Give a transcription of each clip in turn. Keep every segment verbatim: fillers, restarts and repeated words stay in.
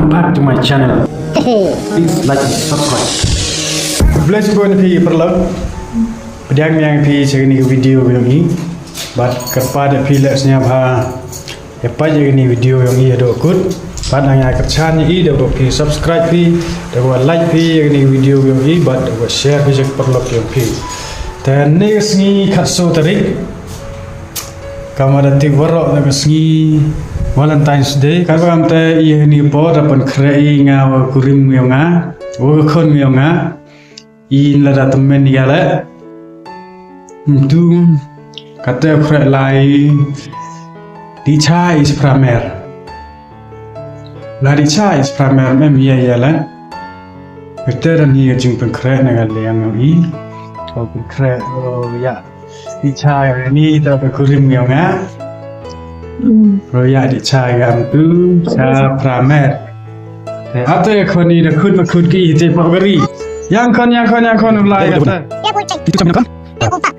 Back to my channel. Please like and subscribe. Bless you, phi paralok. Pdiang miang phi cha kani ka video yong i. Bad kyrpad phi leh sñiawbha ya peit ya kani video yong i hadooh kut. Bad nang ya kyrchan ya i da wa phi subscribe phi, da wa like phi ya kani video yong i, bad da wa share phi cha ki paralok yong phi. Te ynne ka sngi khatsoo tarik, kamwa da tip waroh na ka sngi Valentine's Day. Katwa kamte i hani por da pynkhreh i nga wa kurim yong nga, wa ka khon yong nga. I lada tymmen ya leh. Myntu, kate khreh lai. Dih cha i cha phra mer. La dih cha i cha phra mer em ya ya leh. Kate da ni ka jingpynkhreh na ka liang i. Ko pynkhreh, o ya. Dih cha ya ni to ka kurim yong nga. Mm. Ro ya dih cha ya myntu, cha phra mer. Te ate khon i da khut ma khut ki i te poh kari. Yang khon, yang khon, yang khon u lai kate. Itu cham na khon.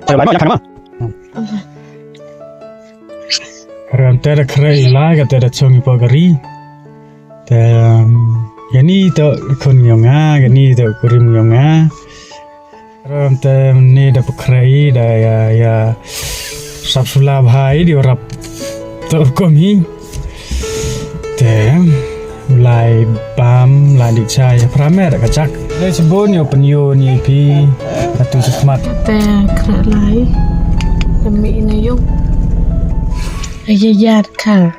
Te lai ma yang khon ma. Ram te da khreh i lai kate da chong i poh kari. Te, um, ya ni to khon yong nga, ya ni to kurim yong nga. Ram te ni da pynkhreh i da ya, ya sap sula bha i di rap to kom hi. Te, lai bam, lai dih cha ya phra mer ka chak. Le chibun yo pynyo ni phi, atu sukmat. Te khreh lai, kami ina yung. Aya yat ka.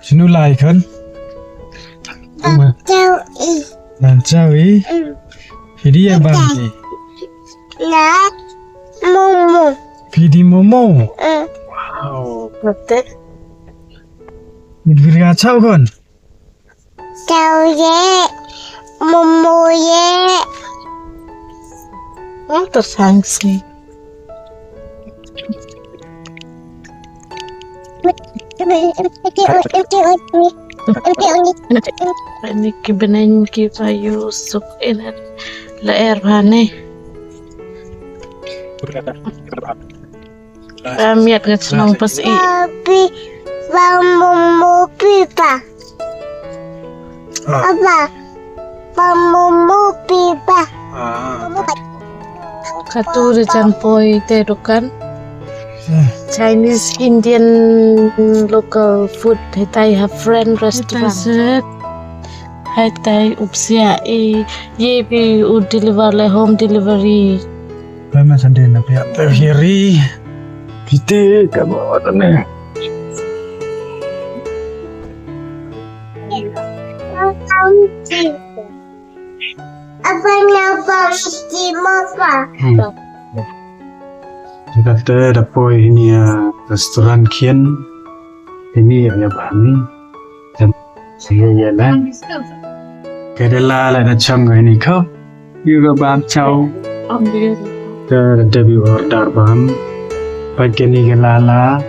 Sinu lai khon? Chau i. Nan chau i? Mm. Phi di ya bam di? Na momo. Phi di momo? Mm. Wow. Mate. Mit biri a chau khon? Chau ye, momo ye. What a fancy. Ani ki bneng ki ba yu suk inan la er bha ne. Ba miat ka chnong pas i. Papi, ba momo pipa. Ah. Apa? Ba momo pipa. Ah. Momo pipa. Katu ri jan poi te dukan. Ah. Chinese, Indian, local food. Hitai ha friend restaurant. Hitai set. Hitai upsia i ye bi u deliver le home delivery. Pama sande na pia te hiri. Pite ka bo ta ne. Apa na pasti mapa? Hmm. Kate da poi ini ya restaurant khian. Ini ya, ya bami. Em, ya, ya la. Ka da la la na chong ini ko. Yu ka bam chau. Ka da bi order bam. Pat kani ka la la.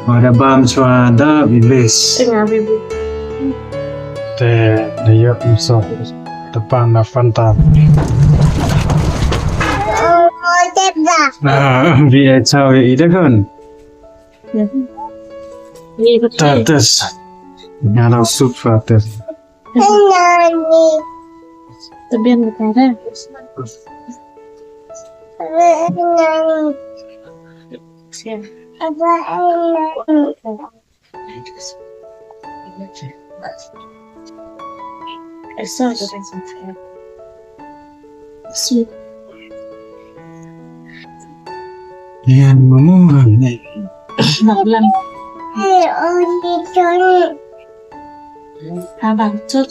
Wa da bam chwa da bi bes. Te da yo so. Te pan na Fanta. Ah, bi e chau i da kon. Tatas. Nga la sup tatas. Tabian ka ta. Yan, mama, ne.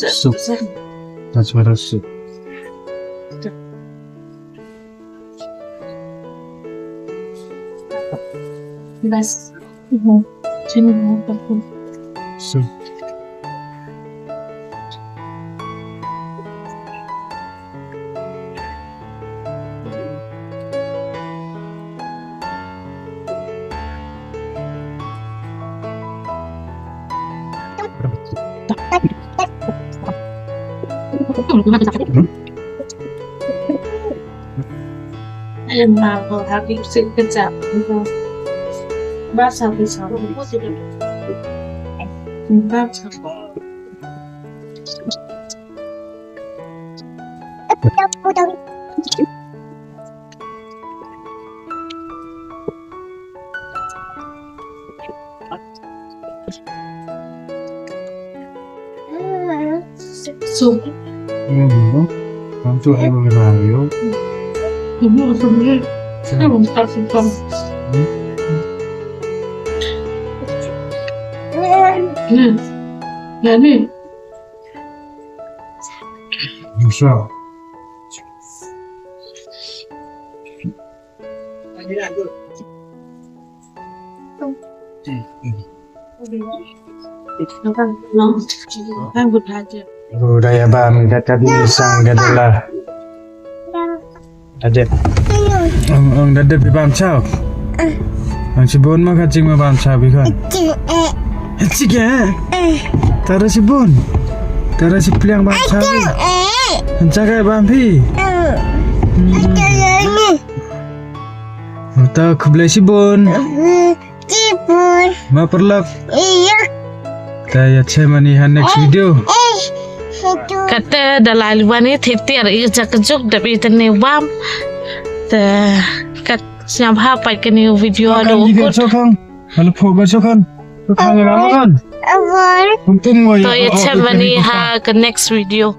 Sup. That's what I sup. Bas. Sini mo, so. Em, ma, ko habis sekejap. Bas habis, habis. Sup. Hmm. Tantu hai mo ba yo. Ibu sup ni. Saya belum tak suka. Hmm. Ni. Ya ni. Bisa. Udah ya, Bam, da ka di sang ka dala. Da dep. Ong, ong da dep i bam chaw. Ong chibun ma ka ching ma bam chaw bi khon. Ching eh. Ching eh. Tara chibun. Tara chi pliang bam chaw. Ching eh. Ching eh bam phi. Hmm. Ta khublei chibun. Chibun. Ma paralok. Iya. Ta ya chem ani ha next video. Kata da lai liwan i thip tiar i jak juk da bi tene wam. Ta kat siam ha pai kani video do kut. Chokang. Halo pho ba chokang. Chokang ya ma kan. Kuntum wa ya. To ya chem ani ha ka next video.